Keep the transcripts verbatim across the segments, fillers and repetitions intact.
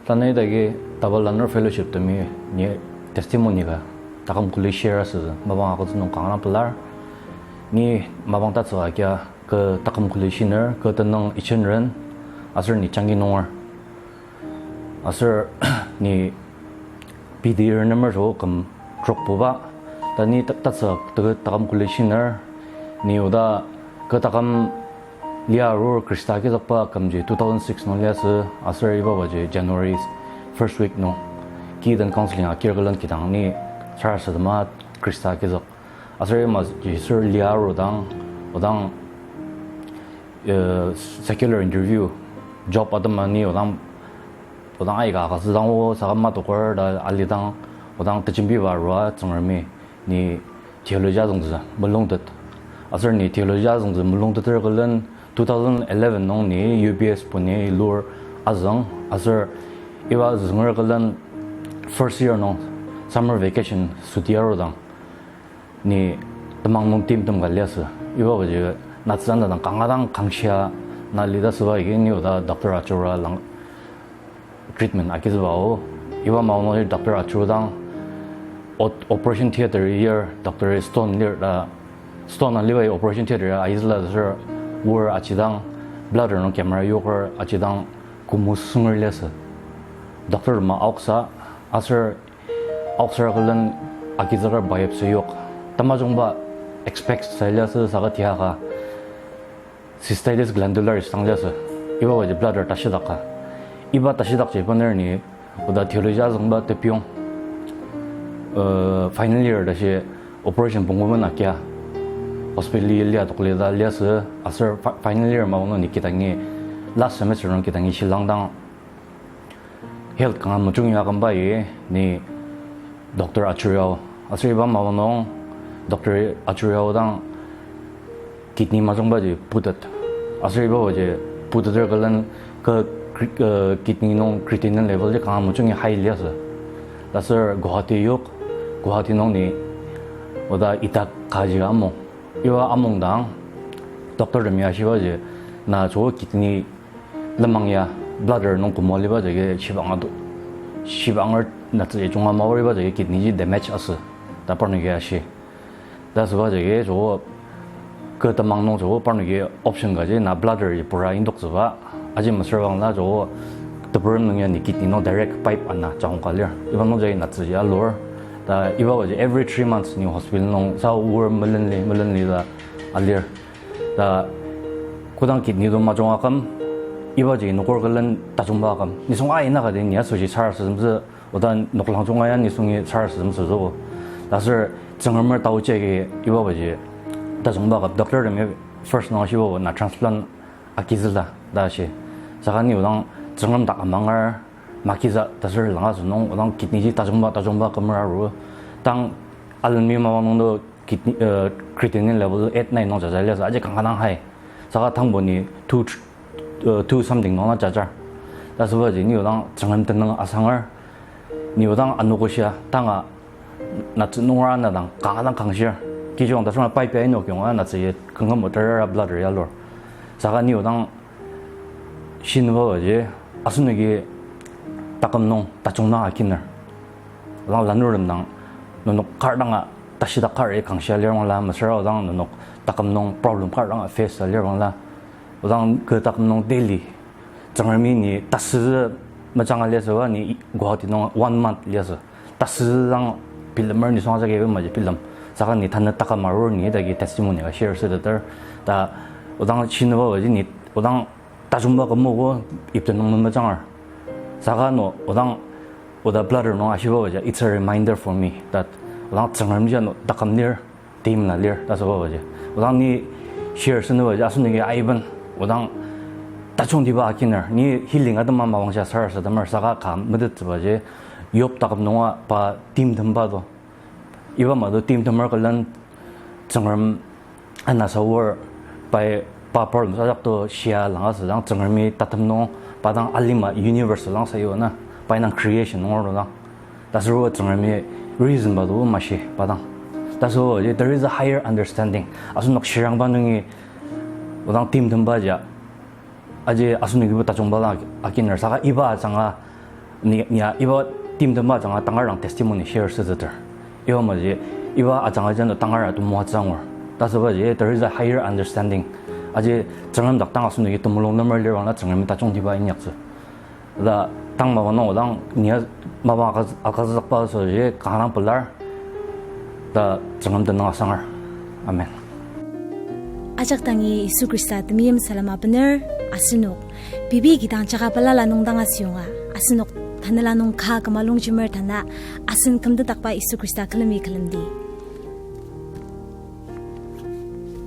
Tanü idagi Taba Lanur Fellowship temi ni testimony ka taküm kuli share asütsü mapang agütsü nung kanga pelar. Ni mapang tatsüka kia kü taküm kuli shiner, kü tenüng ichiner, aser ni jangi nunger. Aser ni pidi renemer jo küm trokbuba, ta ni ta-, tatsüka teke taküm kuli shiner, ni oda kü taküm lia arur Khrista agizükba kümji two thousand six nung liasü, aser iba baji January first week nung ki den counseling akir külen kidang ni sarasadema Khrista agizük. Aser imaji sür lia arudang, odang, eh, secular interview, job atema ni odang, odang aika agütsüdang o saka matoker ta alidang, odang tejembiba arua Tsüngremi ni theology azüngtsü mulungtet. Aser ni theology azüngtsü mulungteter külen two thousand eleven nung ni U B S puni lur azüng, aser iba zünger külen first year nung summer vacation süti arudang ni temang nung timtem ka liasü. Iba baji natsü ana dang kanga dang kangshia na lita süba agi ni oda doctor achura lang treatment agizüba o. Iba mao nung doctor achudang ot-, operation theatre lir, doctor stone lir ta, stone aliba operation theatre aizüla aser ward achidang, bladder nung camera yoker achidang, kumu sünger liasü. Doctor ma aoksa, aser aoksa külen agizüker biopsy yok. Tamajungba expect sa liasü saka tiaka cystitis glandularis dang liasü. Iba baji bladder tashidaka. Iba tashidakji bener ni oda theology azüngba tepiyong, uh, final year tashi operation pungu mena kia hospital lia tokli ta liasü, aser fi-, final year mao nung ni kidangi last semester nung kidangi shilangdang health kanga mejungi akümbai ni doctor achuriao. Aser iba mao nung doctor achuriao dang kidney majungbaji putet. Aser iba baji puteter külen kü cre-, uh, kidney nung creatinine level ji kanga mejungi high liasü. Taser Guwahati yok, Guwahati nung ni oda ita kaji amung. Iba amungdang doctor temi ashibaji na joko kidney lenmang ya bladder nung kümoa liba jagi shibang ado, shibanger natsü junga maoriba jagi kidney ji damage asü ta parnoki ashi. Ta süba jagi joko kü temang nung joko parnoki option kaji na bladder ji pura indoktsüba. Aji mesüra bangla joko teburem nung ya ni kidney nung direct pipe ana jangka lir. Iba nung jagi natsü ji alur. Ta iba baji every three months ni hospital nung sa ward melenli, melenli ta alir. Ta kodang kidney do majung aküm, ibaji nokur külen tajungba aküm. Nisung aina kati ni asoshi sarasademtsü, oda noklang junga ya nisungi sarasademtsü zo. Taser Tsüngremer taochi agi ibabaji tajungba aküm. Doctor temi first nung ashiba na transplant agizüla ta ashi. Saka ni odang Tsüngrem dak amanger, magizük ta sür langa asünung, odang kidney ji tajungba, tajungba kümer aru. Tang alenmi mapang nungdo kidney, uh, creatinine level eight, nine nung jaja liasü, aji kanga dang high. Saka tangbo ni two, uh, two something nungla jajar. Ta sübaji ni odang Tsüngrem tenüng asanger, ni odang anogoshia, tanga natsü nungra ana dang kanga dang kangshir. Kijung ta sünga pipe ya inok yonga natsü ya kanga motor ya bladder ya lur. Saka ni odang shinübaji, asenoki taküm nung tajung dang akiner. Odang lanurtem dang nenok kar danga tashidak kar ya kangshia lir bangla, mesüra odang nenok taküm nung problem kar danga face alir bangla, odang kü taküm nung daily Tsüngremi ni tasütsü mejanga liasüba ni Guwahati nung one month liasü. Tasütsü dang bilemer nisung ajaki maji bilem. Saka ni tanü taküm arur ni idaki testimony ka share süteter. Ta odang shinübaji ni odang tajungba kümogo ipte nung memejanger. Saka no odang oda bladder nung ashibaji, it's a reminder for me that odang Tsüngremji ano taküm lir, teimla lir ta sübaji. Odang ni share sünübaji asenoki aiben odang tajungtiba akiner, ni healing atema mapangshia sarasademer saka ka metettsübaji, Job taküm nunga pa timtemba do. Iba mado timtemer külen Tsüngrem anasa or pai pa problem ajak to shia langa südang Tsüngremi tatem nung pa dang alima universe lang sayu na, pa indang creation nung oro dang. Tasüro Tsüngremi reason ba do mashi pa dang. Tasüro there is a higher understanding. Asenok shirangba nungi odang timtemba ja aji asenokibo tajungba la akiner saka iba ajanga Ni, ni ya iba timtem ajanga tangar dang testimony share asütsüter. Iba maji, iba ajanga jano tangar temoatsü angur. Tasübaji, there is a higher understanding. Aji Tsüngrem dak tang asenoki temulung lemer lir bangla Tsüngremi tajungtiba inyaktsü. Ta tang mapa nung odang ni ya mapa agüz-, agüzükba asoshi kanga pelar. Ta Tsüngrem tenüng asangar. Amen. Ajak dangi Yisu Khrista temeim salem abener asenok. Pei pei kidang jaka balala nung dang asüyonga, asenok tanela nung ka küma longjemer tanü, asen kümtetdakba Yisu Khrista külemi külemdi.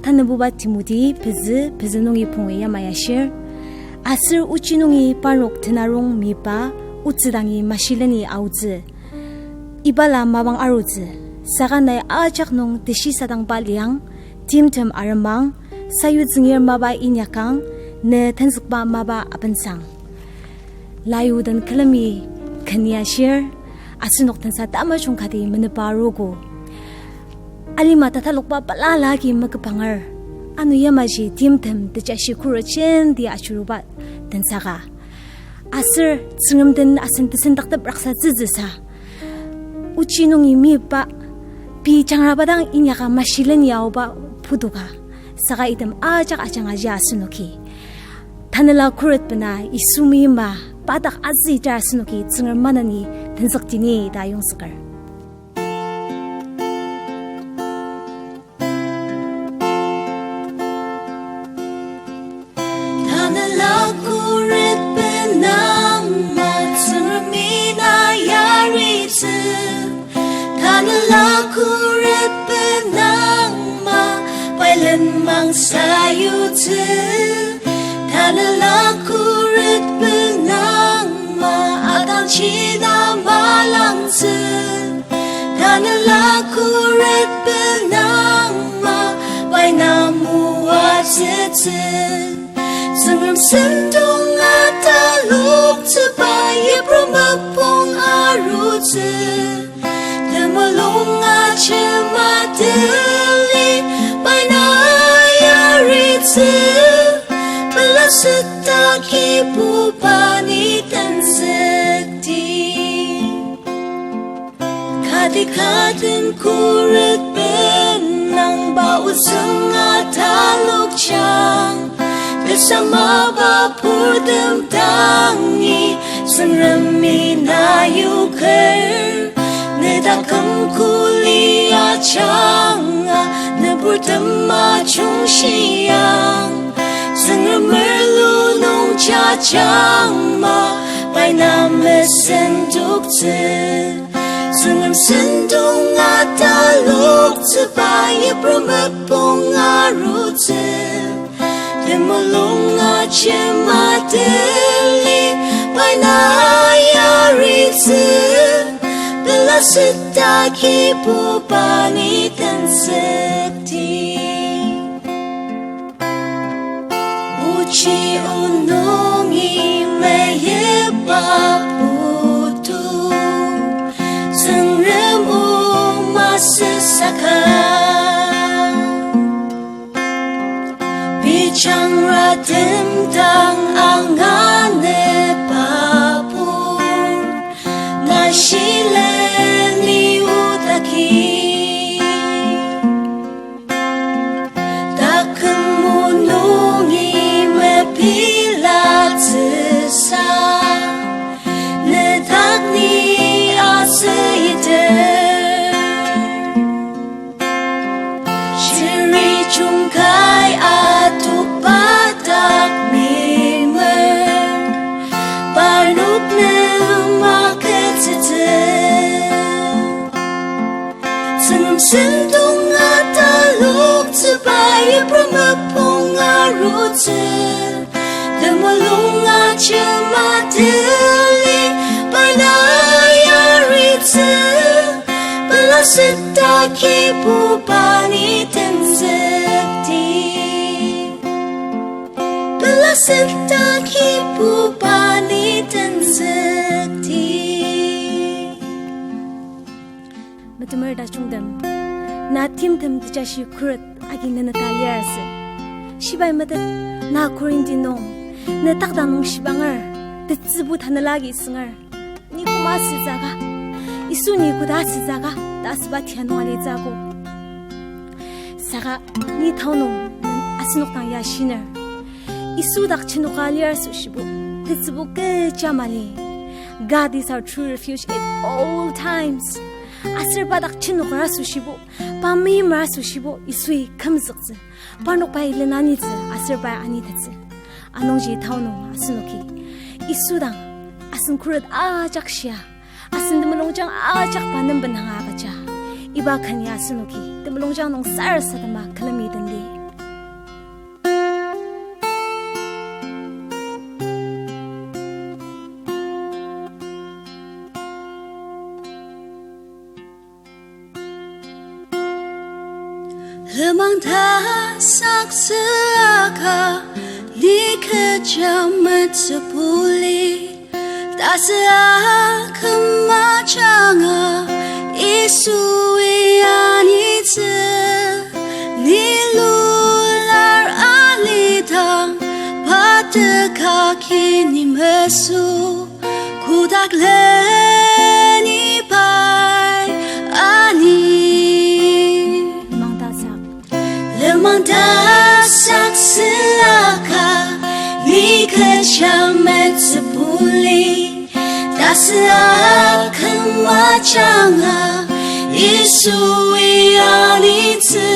Tanabuba Timothy pezü, pezü nungi pungu yamai ashir. Aser ochi nungi parnok tenarong miba, otsü dangi mashileni aotsü. Ibala mapang arutsü, saka nai ajak nung teshisadangba liang, timtem aremang, sayutsüngir mapa inyakang, ne tenzükba mapa abensang. Layuden külemi ken ya ashir, asenok tensa tamajung kati menepa arogo. Alima tatalokba balala agi meküpanger, ano yamaji timtem tejashi khuret jenti ajuruba tensaka. Aser Tsüngrem den asen tesendaktep raksatsütsüsa. Ochi nungi miba, pei jangraba dang inyaka mashileni aoba putuka. Saka item ajak ajanga aji asenoki. Tanela khuret bena Yisu meima, pa dak azüter asenoki Tsüngrem maneni tenzükdini ta yongzüker. Tanela khuret benangma Tsüngremi na yaritsü. Tanela khuret benangma pai lenmang sayutsü. Tanela khuret benangma atangji na malangtsü. Tanela khuret benangma pai na moatsütsü. Tsüngrem sentong ataloktsüba yipru mepong arutsü. Temulung ajema teli pai na yaritsü. Pela seta Kibuba ni tenzükdi. Kati kaden khuret benangba ozüng atalokjang, tesamaba purtem dangi Tsüngremi na yoker. Ne taküm kuli ajanga, ne purtem ajungshiang, Tsüngremer lu nung jajangma pai na mesendoktsü. Tsüngrem sentong ataloktsüba yipru mepong arutsü. Temulung ajema teli pai na yaritsü. Pela seta Kibuba ni tenzükdi. Ochi o nungi meyipa putu, Tsüngrem o masü saka. Pei jangratem dang anganepa pur, mashileni otaki. Taküm o nungi mepilatsüsa, ne dak ni asüiter. Shiri jungkai atokba dak mimer, parnok nem agütsütsü. Tsüngrem sentong ataloktsüba yipru mepong arutsü. Temulung ajema teli pai na yaritsü. Pela seta Kibuba ni tenzükdi. Pela seta Kibuba ni tenzükdi. Metemer tajungtem, na timtem tejashi khuret agi neneta liar asü. Shibai metet, na Korinti nung, ne takta nung shibanger, tetsübu tanela agi sünger. Ni koma asütsü ka? Yisu ni koda asütsü ka ta asüba tia nung alitsü akok. Saka ni tao nung asenok dang ya shiner. Yisu dak chinoka lir asoshibo, tetsübo kecha mali. God is our true refuge at all times. Aser pa dak chinoker asoshibo, pa meimer asoshibo, Yisui kümzüktsü. Parnok pai lenanitsü, aser pai anitettsü. Anungji tao nung asenoki Yisu dang asen khuret ajak shia, asen temulungjang ajak pa nem benanga agüja. Iba ken ya asenoki temulungjang nung sarasadema külemi tendi. Lenmang tasak süaka, ni kecha metsübuli, tasü aküm ajanga, Yisui anitsü, ni lular alidang, pa teka kini mesu. Kotak leni pai ani. Lenmang tasak. Lenmang tasak süaka, ni kecha metsübuli, tasü aküm ajanga, Yisui anitsü.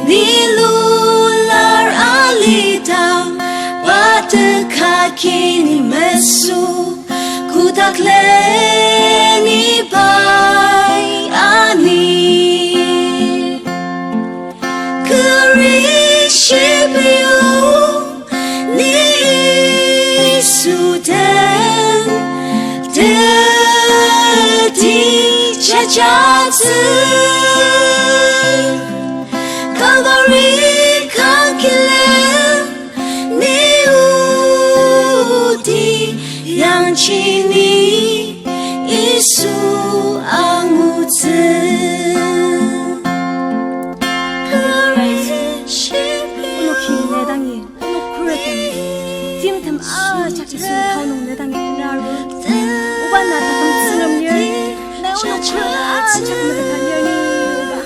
Ni lular alidang, pa teka kini mesu, kotak leni pai ani. Kari shipio ni Yisu den, teti jajatsü. Calvary kangkilem ni oti yangji ni Yisu angutsü. Onoki ne dangi, onok khuretem, timtem ajak Yisu tao nung ne dangi inarur. Oba na taküm Tsüngrem lir, na onok khuret ajak meteta lir ni, Oba.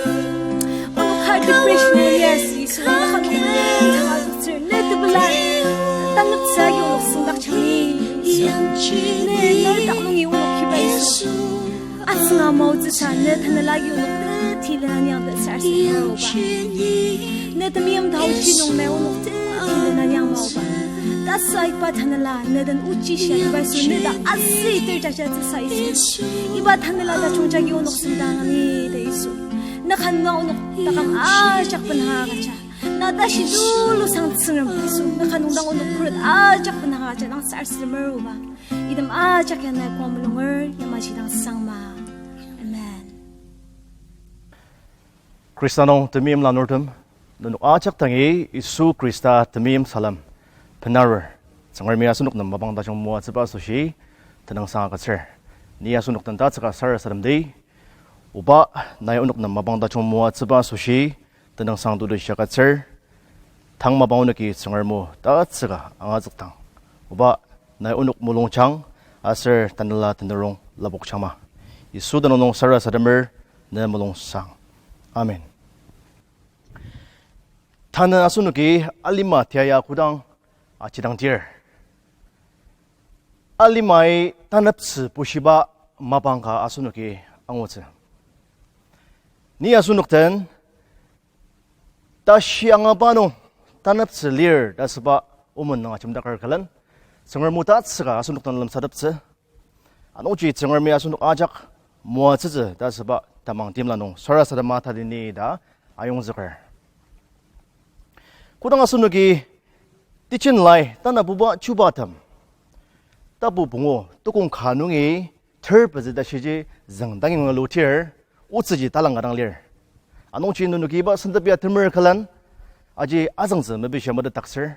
Onok kar depression nung lir asü Yisu, na kar onok khuret ajak tsür, ne tepela, taneptsü agi onok süngdakjang ni, Yisu. Ne, ne dak nungi onok kiba Yisu. Atsünga maotsüsa ne tanela agi onok teti lena niang ta sar sar Oba. Ne temeim taoji nung ne onok teti lena niang ma Oba. Tasü iba tanela ne den ochi shia kiba Yisu, ne ta asü iter jajatsüsa Yisu. Iba tanela tajung jagi onok süngdang ni ta Yisu. Na kanga onok taküm ajak benanga agüja. Na tashi tulu sang Tsüngrem Yisu. Na kanga nung dang onok khuret ajak benanga agüja nang sar sar Oba. Item ajak ya nai kua mulunger, yamaji dang sangma. Amen. Khrista nung temeim lanurtem, nenok ajak dangi Yisu Khrista temeim salem benarur. Tsüngremi asenok nem mapang tajung moatsüba asoshi tenüngsang agütsür. Ni asenok den tatsüka sarasademdi, Oba, nai onok nem mapang tajung moatsüba asoshi tenüngsang tulu shia agütsür. Tang mapang onoki Tsüngrem o tatsüka angazükdang, Oba, nai onok mulungjang aser tanela tenürong lapokjangma. Yisu tenüng nung sarasademer, ne mulungsang. Amen. Tanü asenoki alima tiaya kodang ajidangdir, alimai taneptsü bushiba mapang ka asenoki angutsü. Ni asenok den tashi angaba nung taneptsü lir ta asüba omen nung ajemdaker külen, Tsüngrem o tatsüka asenok den lemsateptsü. Anungji Tsüngremi asenok ajak moatsütsü ta asüba tamang timla nung sarasadema tadini ta ayongzüker. Kodang asenoki Tejen Lai tanabuba chubatem, tapu pungu tukong ka nungi ter pezü ta shiji züngdangi ngulutir, otsüji talang ka dang lir. Anungji nenoki iba sentep ya temer külen, aji azüngtsü mepishia metetdaktsür.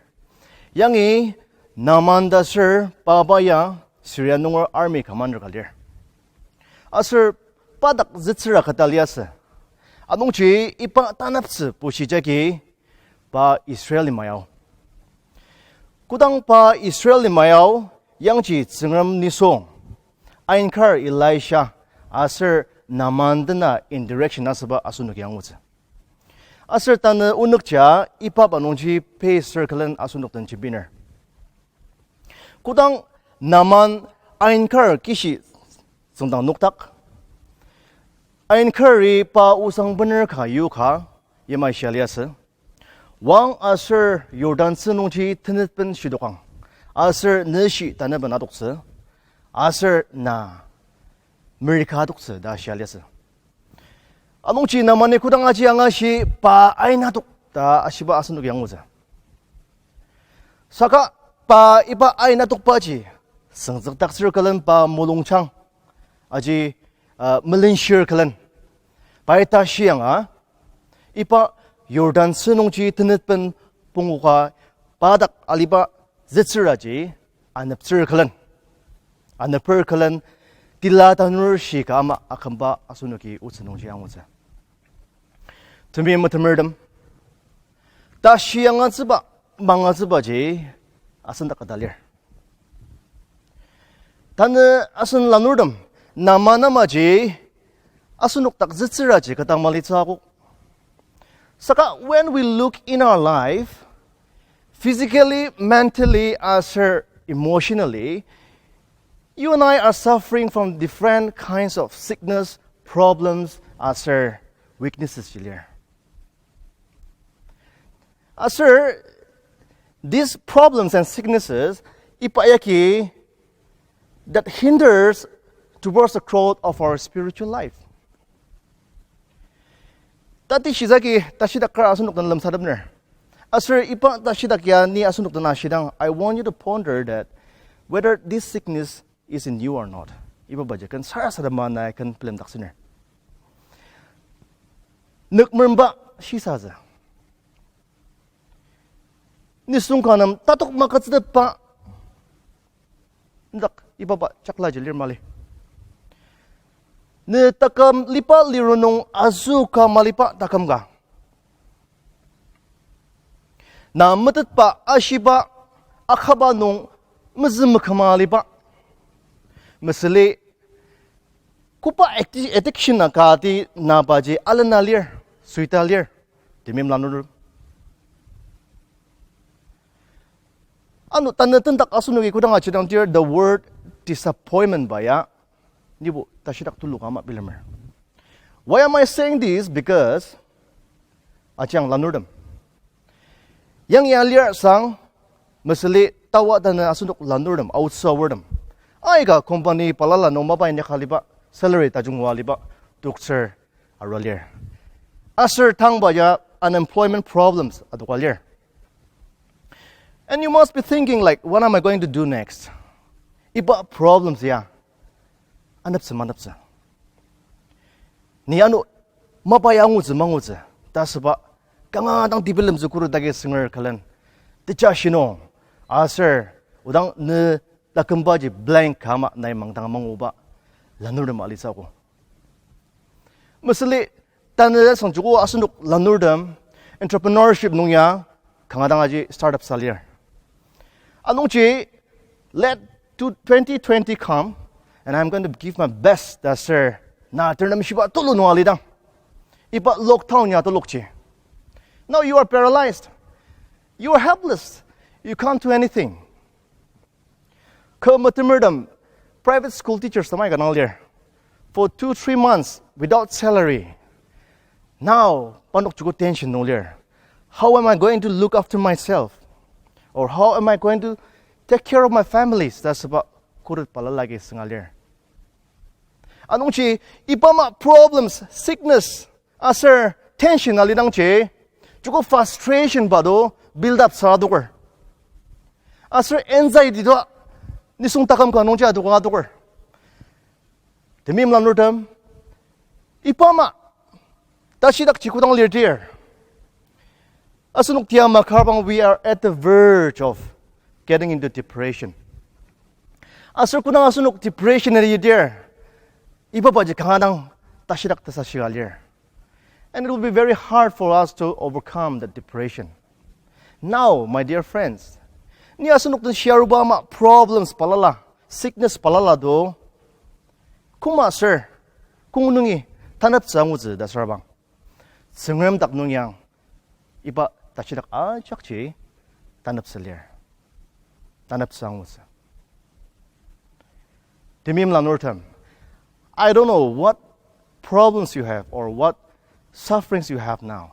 Yangi Naaman ta aser papa ya Syria nunger army commander ka lir. Aser pa dak zütsüra keta liasü. Anungji iba taneptsü bushi jagi pa Israel mayao. Kodang pa Israel mayao, yangji Tsüngrem nisung ainkar Elisha, aser Naaman dena interaction asüba asenoki angutsü. Aser tanü onükja iba nungji pei sür külen asenok den jembiner. Kodang Naaman ainkar kishi tsüngdang nokdak, ainkari pa osang bener ka yoka, yamai shia liasü. Wang aser Jordan tzü nungji tenetben shidokang, aser neshi taneben adoktsü, aser na merika adoktsü ta shia liasü. Anungji Naamani kodang aji angashi pa ain adok ta ashiba asenoki angutsü. Saka pa iba ain adokbaji süngzükdaktsür külen pa mulungjang, aji, uh, melenshir külen. Pai tashi anga, iba Jordan tzü nungji tenetben pungoka pa dak aliba zütsüraji aneptsür külen, aneper külen tila tanur shika ama akümba asenoki otsü nungji angutsü. Temeim metemertem, tashi angatsüba, mangatsübaji asen dak kata lir. Tanü asen lanurtem, Naaman amaji asenok dak zütsüraji kü dang malitsü akok. Saka when we look in our life, physically, mentally, aser emotionally, you and I are suffering from different kinds of sickness, problems, aser weaknesses ji lir. Aser, these problems and sicknesses, iba yagi that hinders towards the growth of our spiritual life. Tati shizaki tashidak kar asenok den lemsatepner. Aser iba tashidak ya ni asenok den ashidang, I want you to ponder that whether this sickness is in you or not. Iba baji ken sarasadema nai ken bilemdaksüner. Nükmeremba shisatsü. Nisung ka nem tatok magütsütetba. Ndak ibaba jaklaji lir mali. Ne taküm liba liru nung azü ka maliba taküm ka. Na metetba ashiba akaba nung mezü meküma aliba. Mesüli koba addi-, addiction a kati nabaji alena lir, suita lir, temeim lanur. Ano tanü tendak asenoki kodang ajidang tir the word disappointment ba ya, nibo tashidak tulu ka ama bilemer. Why am I saying this? Because, ajang lanurtem, yang ya lir sang, mesüli tawa tanü asenok lanurtem, aotsü aortem, aika company balala nung mapa inyaka aliba, salary tajungwa aliba, toktsür arua lir. Aser tangba ya unemployment problems adoka lir. And you must be thinking like, what am I going to do next? Iba problems ya aneptsü maneptsü. Ni ano mapa ya angutsü mangutsü ta asüba kanga dang tebilemtsü kuru dagi sünger külen techa shinung aser odang ne takümbaji blank ka ama nai mangdang manguba lanurtem alitsü akok. Mesüli tanü sang joko asenok lanurtem entrepreneurship nung ya kanga dang aji startup sa lir. Anungji let to twenty twenty come and I'm going to give my best ta ser na ternem shiba tulu nung alidang, iba lockdown ya telokji, now you are paralyzed, you are helpless, you can't do anything. Kü metemertem private school teachers temai ka nang lir for two three months without salary. Now panok chuku tension nung lir. How am I going to look after myself? Or how am I going to take care of my families ta asüba khuret balala agi sünga lir. Anungji iba ama problems, sickness, aser tension alidangji, chuko frustration ba do build up sa adoker. Aser anxiety do nisung taküm ka nungji adoka adoker. Temeim lanurtem, iba ama tashidak ji kodang lir tir, asenok tia makar bang we are at the verge of getting into depression. Aser kodang asenok depression eri tir, iba baji kanga dang tashidak tasa shiga lir. And it will be very hard for us to overcome that depression. Now, my dear friends, ni asenok den shia aruba ama problems balala, sickness balala do, Koma ser, kong nungi taneptsü angutsü ta süra bang, Tsüngrem dak nung yang iba tashidak ajakji taneptsü lir. Taneptsü angutsü. Temeim lanurtem, I don't know what problems you have or what sufferings you have now.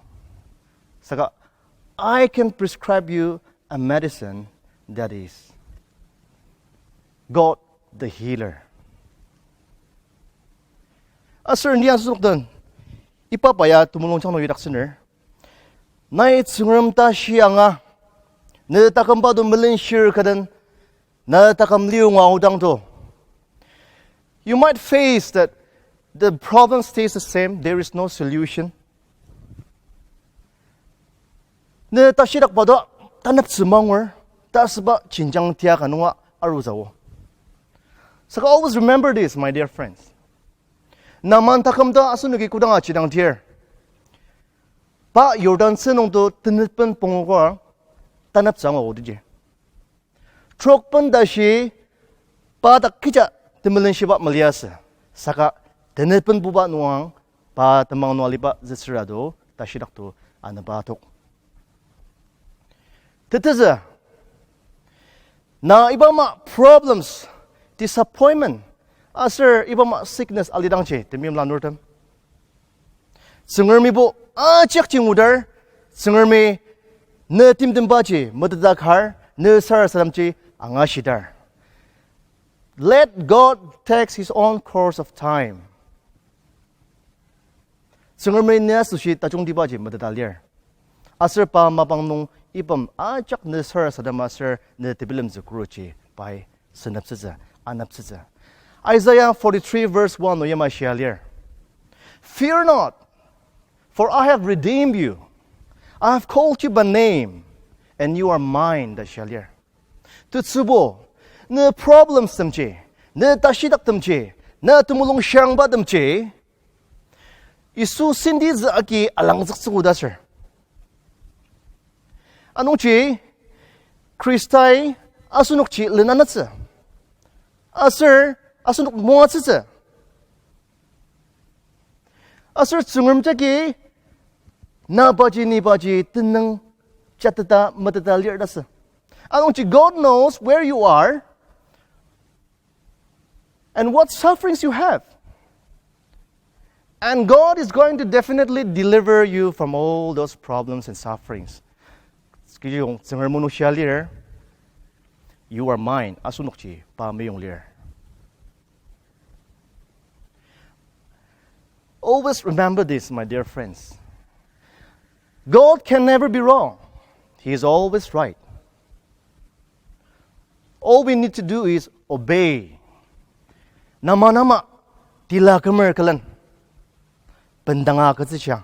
Saka, I can prescribe you a medicine, that is God the healer. Aser ni asenok den, iba pa ya temulungjang nung yudaktsüner. Nai Tsüngrem tashi anga, ne takümba to melenshir kaden, na taküm liunga aodang to, you might face that the problem stays the same, there is no solution. Ne tashidakba to taneptsü mangur, ta asüba jenjang tia ka nunga arutsü o. Saka always remember this, my dear friends. Naaman taküm ta asenoki kodanga jidang tir, pa Jordan tsü nung to tenetben pungogo taneptsü angu diji. Trokben tashi pa dak kecha temelenshiba maliasü. Saka tenetben buba nungang pa temang nung aliba zütsüra to tashidak to anüba tok. Tetezü, na iba ama problems, disappointment, aser iba ama sickness alidangji temeim lanurtem, Tsüngremibo ajakji ngudar, Tsüngremi ne timtembaji metetdakar, ne sarasademji angashidar. Let God takes his own course of time. Tsüngremi ne asoshi tajungtibaji meteta lir. Aser pa mapang nung iba ajak ne sarasadema aser ne tebilemtsü kuruji pai seneptsütsü, aneptsütsü. Isaiah forty-three verse one o yamai shia lir. Fear not, for I have redeemed you. I have called you by name, and you are mine, ta shia lir. Tetsübo, ne problems temji, ne tashidaktemji, ne temulung shirangbatemji, Yisu senditsü agi alangzüktsüogo ta ser. Anungji Khristai asenokji lenanütsü. Aser asenok moatsütsü. Aser Tsüngrem jagi nabaji nibaji tenüng jateta meteta lir ta sü. Anungji God knows where you are and what sufferings you have. And God is going to definitely deliver you from all those problems and sufferings. Kijiyong Tsüngrem o nung shia lir, you are mine, asenokji pa meyong lir. Always remember this, my dear friends. God can never be wrong. He is always right. All we need to do is obey. Nama nama tila kümer külen bendanga agütsüshia,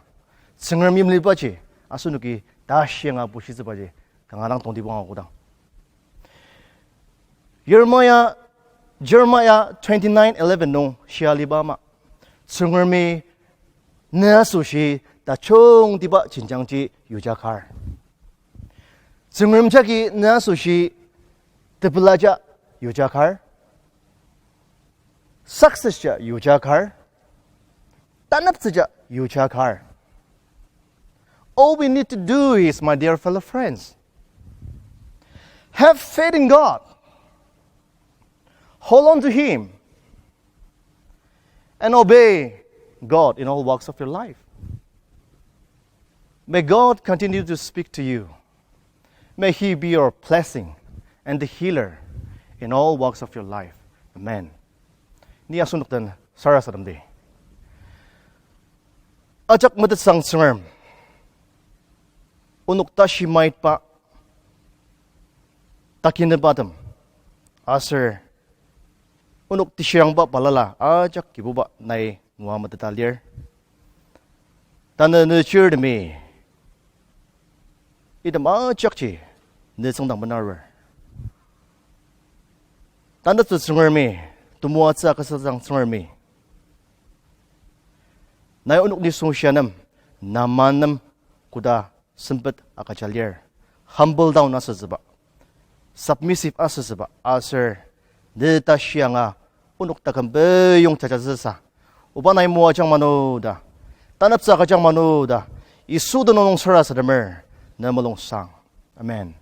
Tsüngrem yimlibaji asenoki tashi anga bushitsübaji kanga dang tongtibang akudang. Jeremiah, Jeremiah twenty-nine eleven nung shia aliba ama, Tsüngremi ne asoshi tajungtiba jenjangji yujakar. Tsüngrem jagi ne asoshi tepelaja yujakar, success ja yujakar, taneptsüja yujakar. All we need to do is, my dear fellow friends, have faith in God. Hold on to Him and obey God in all walks of your life. May God continue to speak to you. May He be your blessing and the healer in all walks of your life. Amen. Ni asenok den sarasademdi. Ajak metetsang Tsüngrem, onok tashi maitba, takinübatem, aser onok teshirangba balala ajak Kibuba nai ngua meteta lir. Tanü ne chirtemi, item ajakji ne tsüngdang benarur. Tanütsü Tsüngremi, temoatsü akasütsang Tsüngremi, nai onok nisung shia nem, Naaman nem koda sempet agüja lir. Humble down asütsüba, submissive asütsüba, aser ne tashi anga onok taküm peyong jajazüsa, oba nai moajang mano ta, taneptsü agüjang mano ta, Yisu tenüng nung sarasademer, ne mulungsang. Amen.